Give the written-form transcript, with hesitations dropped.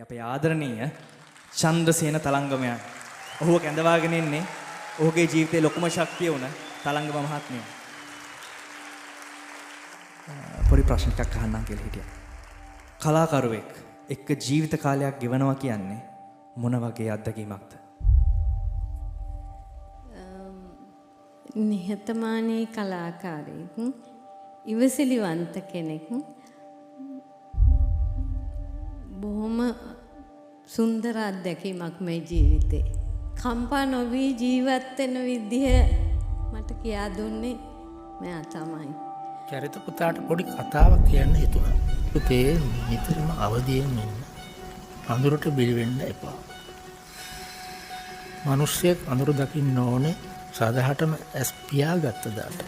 අපේ ආදරණීය චන්ද්‍රසේන තලංගමයන්. ඔහුව කැඳවාගෙන ඉන්නේ ඔහුගේ ජීවිතේ ලොකුම ශක්තිය වුණ තලංගම මහත්මිය. පොඩි ප්‍රශ්න ටිකක් අහන්නම් කියලා හිටියා. කලාකරුවෙක් එක්ක ජීවිත කාලයක් ගෙවනවා කියන්නේ මොන වගේ අත්දැකීමක්ද? නිහතමානී කලාකාරයෙක්, ඉවසිලිවන්ත කෙනෙක්, බොහොම සුන්දර අත්දැකීමක් මේ ජීවිතේ. කම්පා නොවී ජීවත් වෙන විදිහ මට කියා දුන්නේ මෙයා තමයි. චරිත පුතාට පොඩි කතාවක් කියන්න හිතුණා. පුතේ, නිතරම අවදියෙන් ඉන්න. අඳුරට බිල් වෙන්න එපා. මිනිස්සෙක් අඳුර දකින්න ඕනේ සදහටම ඇස් පියාගත්ත දාට.